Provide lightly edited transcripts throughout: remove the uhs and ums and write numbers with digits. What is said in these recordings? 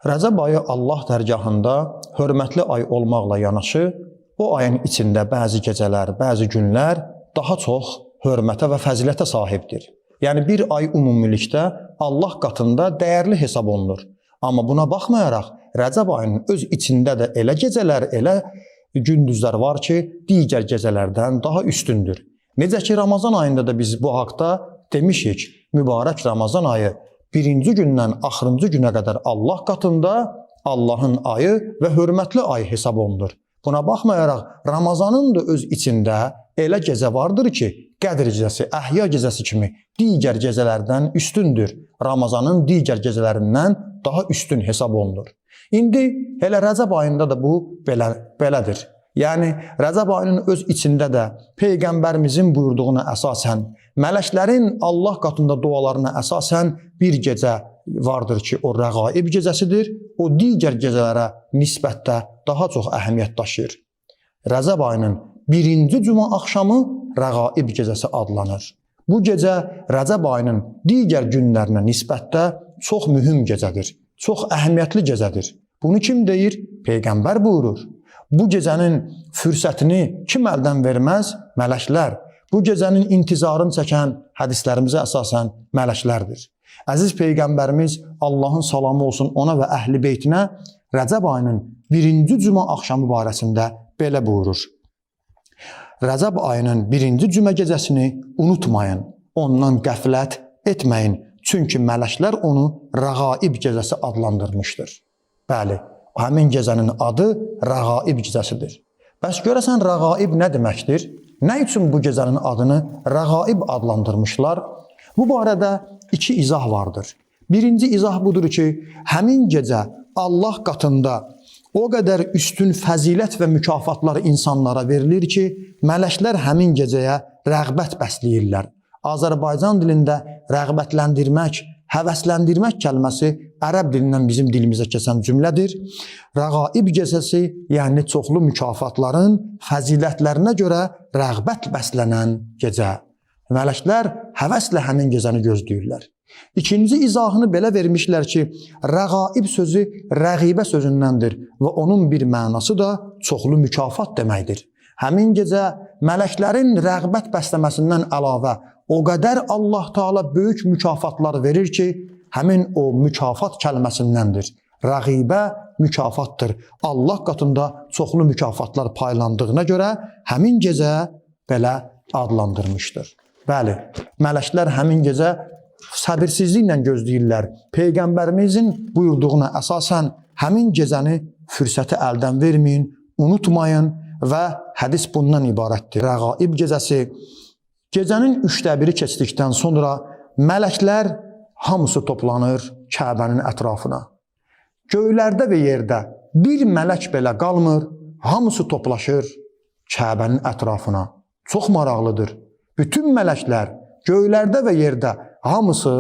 Rəcəb ayı Allah dərgahında hörmətli ay olmaqla yanaşı, o ayın içində bəzi gecələr, bəzi günlər daha çox hörmətə və fəzilətə sahibdir. Yəni bir ay ümumilikdə Allah qatında dəyərli hesab olunur. Amma buna baxmayaraq Rəcəb ayının öz içində də elə gecələr, elə gündüzlər var ki, digər gecələrdən daha üstündür. Necə ki Ramazan ayında da biz bu haqda demişik, mübarək Ramazan ayı birinci gündən axırıncı günə qədər Allah qatında Allahın ayı və hörmətli ay hesab olunur. Buna baxmayaraq Ramazanın da öz içində elə gecə vardır ki, Qədr gecəsi, Əhya gecəsi kimi digər gecələrdən üstündür. Ramazanın digər gecələrindən daha üstün hesab olunur. İndi elə Rəcəb ayında da bu belədir. Yəni Rəcəb ayının öz içində də Peyğəmbərimizin buyurduğuna əsasən, mələklərin Allah qatında dualarına əsasən bir gecə vardır ki, o Rəğaib gecəsidir. O digər gecələrə nisbətdə daha çox əhəmiyyət daşıyır. Rəcəb ayının birinci cümə axşamı Rəğaib gecəsi adlanır. Bu gecə Rəcəb ayının digər günlərinə nisbətdə çox mühüm gecədir, çox əhəmiyyətli gecədir. Bunu kim deyir? Peyğəmbər buyurur. Bu gecənin fürsətini kim əldən verməz? Mələklər. Bu gecənin intizarını çəkən hədislərimizə əsasən mələklərdir. Əziz Peyğəmbərimiz Allahın salamı olsun ona və əhli beytinə Rəcəb ayının birinci cümə axşamı barəsində belə buyurur. Rəcəb ayının birinci cümə gecəsini unutmayın, ondan qəflət etməyin. Çünki mələklər onu Rəğaib gecəsi adlandırmışdır. Bəli, həmin gecənin adı Rəğaib gecəsidir. Bəs görəsən Rəğaib nə deməkdir? Nə üçün bu gecənin adını Rəğaib adlandırmışlar? Bu barədə iki izah vardır. Birinci izah budur ki, həmin gecə Allah qatında o qədər üstün fəzilət və mükafatlar insanlara verilir ki, mələklər həmin gecəyə rəğbət bəsləyirlər. Azərbaycan dilində rəğbətləndirmək, həvəsləndirmək kəlməsi ərəb dilindən bizim dilimizə keçən cümlədir. Rəğaib gecəsi, yəni çoxlu mükafatların fəzilətlərinə görə rəğbət bəslənən gecə. Mələklər həvəslə həmin gecəni gözləyirlər. İkinci izahını belə vermişlər ki, rəğaib sözü rəğibə sözündəndir və onun bir mənası da çoxlu mükafat deməkdir. Həmin gecə mələklərin rəğbət bəsləməsindən əlavə o qədər Allah Taala böyük mükafatlar verir ki, həmin o mükafat kəlməsindəndir. Rəğibə mükafatdır. Allah qatında çoxlu mükafatlar paylandığına görə həmin gecə belə adlandırmışdır. Bəli, mələklər həmin gecə səbirsizliklə gözləyirlər. Peyğəmbərimizin buyurduğuna əsasən həmin gecəni fürsəti əldən verməyin, unutmayın və hədis bundan ibarətdir. Rəğaib gecəsi gecənin üçdə biri keçdikdən sonra mələklər hamısı toplanır Kəbənin ətrafına. Göylərdə və yerdə bir mələk belə qalmır, hamısı toplaşır Kəbənin ətrafına. Çox maraqlıdır. Bütün mələklər göylərdə və yerdə hamısı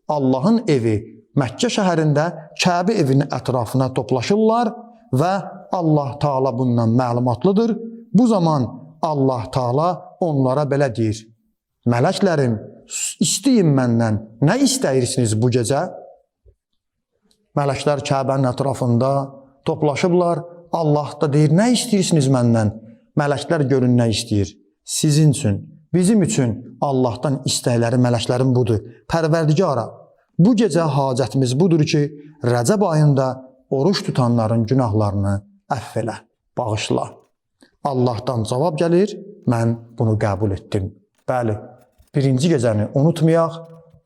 Allahın evi Məkkə şəhərində Kəbə evinin ətrafına toplaşırlar və Allah Taala bundan məlumatlıdır. Bu zaman Allah Taala onlara belə deyir: Mələklərim, istəyin məndən, nə istəyirsiniz bu gecə? Mələklər Kəbənin ətrafında toplaşıblar. Allah da deyir, nə istəyirsiniz məndən? Mələklər görün nə istəyir. Sizin üçün, bizim üçün Allahdan istəkləri mələklərin budur. Pərverdigara, bu gecə hacətimiz budur ki, Rəcəb ayında oruç tutanların günahlarını əfv elə, bağışla. Allahdan cavab gəlir, mən bunu qəbul etdim. Bəli, birinci gecəni unutmayaq.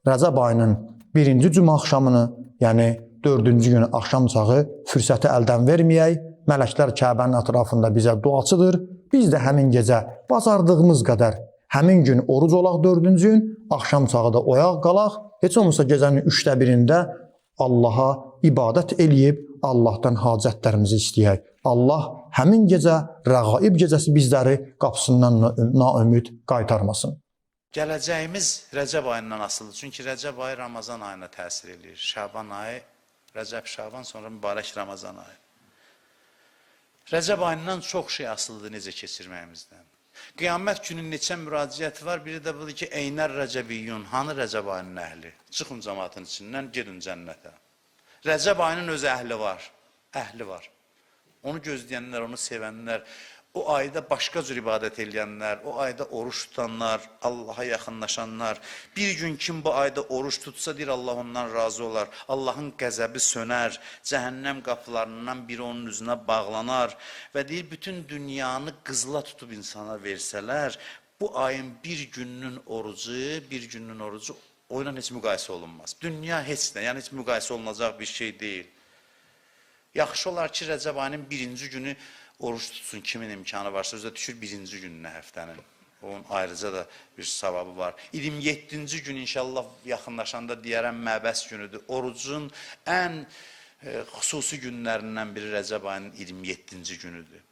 Rəcəb ayının birinci cümə axşamını, yəni dördüncü günü axşam çağı fürsəti əldən verməyək. Mələklər Kəbənin ətrafında bizə duaçıdır. Biz də həmin gecə bacardığımız qədər həmin gün oruc olaq dördüncü gün, axşam çağı da oyaq qalaq. Heç olmasa gecənin üçdə birində Allaha ibadət eləyib Allahdan hacətlərimizi istəyək. Allah həmin gecə Rəğaib gecəsi bizləri qapısından naümid qaytarmasın. Gələcəyimiz Rəcəb ayından asılıdır. Çünki Rəcəb ayı Ramazan ayına təsir eləyir. Şaban ayı, Rəcəb, Şaban, sonra mübarək Ramazan ayı. Rəcəb ayından çox şey asılıdır necə keçirməyimizdən. Qiyamət günü neçə müraciət var? Biri də budur ki, eynər Rəcəbiyyun, hanı Rəcəb ayının əhli? Çıxın cəmaatın içindən, gedin cənnətə. Rəcəb ayının öz əhli var. Əhli var. Onu gözləyənlər, onu sevənlər, o ayda başqa cür ibadət eləyənlər, o ayda oruç tutanlar, Allaha yaxınlaşanlar. Bir gün kim bu ayda oruç tutsa, deyir Allah ondan razı olar. Allahın qəzəbi sönər, cəhənnəm qapılarından biri onun üzünə bağlanar və deyir bütün dünyanı qızla tutub insana versələr, bu ayın bir gününün orucu, o ilə heç müqayisə olunmaz. Dünya heç nə, yəni heç müqayisə olunacaq bir şey deyil. Yaxşı olar ki, Rəcəb ayının birinci günü oruç tutsun, kimin imkanı varsa, özü də düşür birinci gününə həftənin. Onun ayrıca da bir savabı var. 27-ci gün inşallah yaxınlaşanda deyərəm məbəs günüdür. Orucun ən xüsusi günlərindən biri Rəcəb ayının 27-ci günüdür.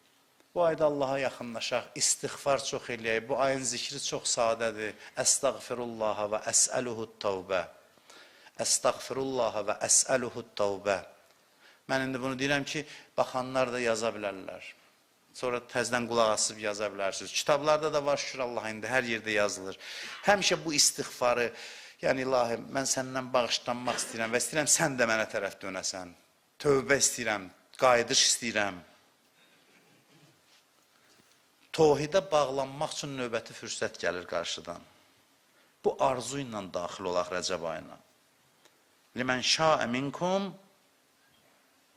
Bu ayda Allaha yaxınlaşaq, istiğfar çox eləyək. Bu ayın zikri çox sadədir. Əstəğfirullaha və əsəluhu tövbə. Əstəğfirullaha və əsəluhu tövbə. Mən indi bunu deyirəm ki, baxanlar da yaza bilərlər. Sonra təzdən qulaq asıb yaza bilərsiniz. Kitablarda da var, şükür Allaha, indi hər yerdə yazılır. Həmişə bu istiğfarı, yəni ilahi, mən səndən bağışlanmaq istəyirəm və istəyirəm sən də mənə tərəf dönəsən. Tövbə istəyirəm, qayıdış istəyirəm. Tohidə bağlanmaq üçün növbəti fürsət gəlir qarşıdan. Bu arzu ilə daxil olaq Rəcəb ayına. Limən şəə minkum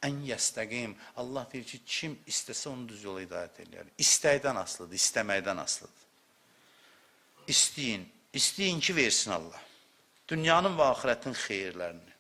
ən yəstəqim. Allah deyir ki, kim istəsə onu düz yola hidayət eləyər. İstəkdən asılıdır, istəməkdən asılıdır. İstəyin, istəyin ki, versin Allah. Dünyanın və axirətin xeyirlərini.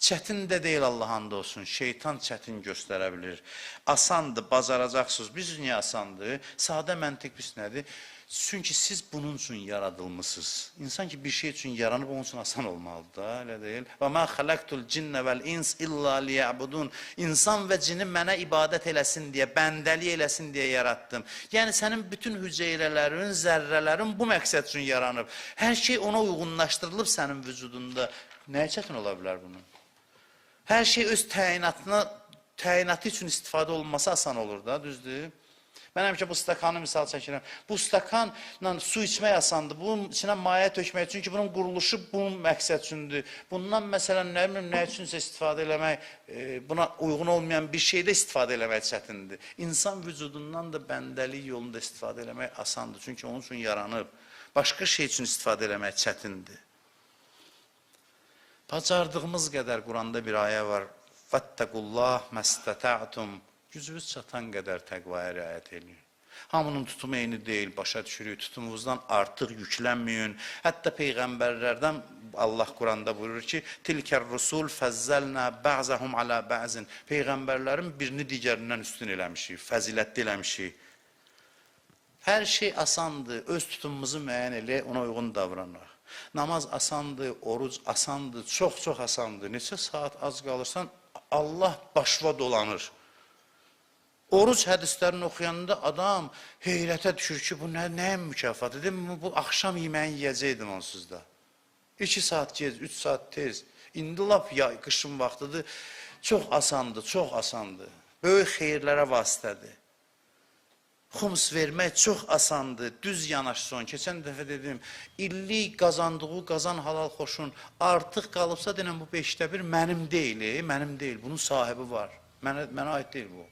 Çətin də deyil Allah and olsun, şeytan çətin göstərə bilir. Asandır, bacaracaqsınız. Biz niyə asandır? Sadə məntiq biz nədir? Çünki siz bunun üçün yaradılmışsınız. İnsan ki bir şey üçün yaranıb, onun üçün asan olmalıdır da, elə deyil. Və mə xələqtul cinnə vəl ins illa liyəbudun. İnsan və cini mənə ibadət eləsin deyə, bəndəlik eləsin deyə yaratdım. Yəni sənin bütün hüceyrələrin, zərrələrin bu məqsəd üçün yaranıb. Hər şey ona uyğunlaşdırılıb sənin vücudunda. Nəyə çətin ola bilər bunun? Hər şey öz təyinatı üçün istifadə olunması asan olur da, düzdür? Mən həmişə bu stakanı misal çəkirəm. Bu stakanla su içmək asandır, bunun içinə maye tökmək, çünki bunun quruluşu bunun məqsəd üçündür. Bundan məsələn, nə bilim, nə üçünsə istifadə eləmək, buna uyğun olmayan bir şeydə istifadə eləmək çətindir. İnsan vücudundan da bəndəlik yolunda istifadə eləmək asandır, çünki onun üçün yaranıb. Başqa şey üçün istifadə eləmək çətindir. Bacardığımız qədər Quranda bir ayə var. Fəttəqullah məstətə'tum. Gücünüz çatan qədər təqvaya riayət eləyin. Hamının tutumu eyni deyil, başa düşürük. Tutumunuzdan artıq yüklənməyin. Hətta peyğəmbərlərdən Allah Quranda buyurur ki, Tilkər rusul fəzzəlnə bə'zəhum alə bə'zin. Peyğəmbərlərin birini digərindən üstün eləmişik, fəzilətli eləmişik. Hər şey asandır. Öz tutumumuzu müəyyən eləyək, ona uyğun davranaq. Namaz asandır, oruc asandır, çox-çox asandır. Neçə saat az qalırsan, Allah başva dolanır. Oruc hədislərini oxuyanda adam heyrətə düşür ki, bu nəyin mükafatı? Dedim, bu axşam yeməyini yiyəcəkdim onsuz da. 2 saat gec, 3 saat tez. İndi lap qışın vaxtıdır. Çox asandır, çox asandır. Böyük xeyirlərə vasitədir. Xums vermək çox asandır, düz yanaşsın. Keçən dəfə dedim, illik qazandığı qazan halal xoşun, artıq qalıbsa denən bu 1/5 mənim deyil, mənim deyil, bunun sahibi var. Mənə aid deyil bu.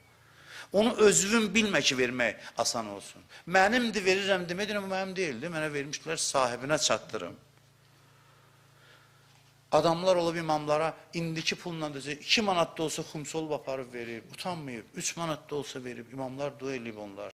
Onu özünün bilmə ki, vermək asan olsun. Mənimdir, verirəm demək, deyirəm, bu mənim deyildi, mənə vermişdilər, sahibinə çatdırım. Adamlar olub imamlara, indiki pulla dözür, 2 manat da olsa xums olub aparıb verib, utanmayıb, 3 manat da olsa verib, imamlar dua eləyib onlar.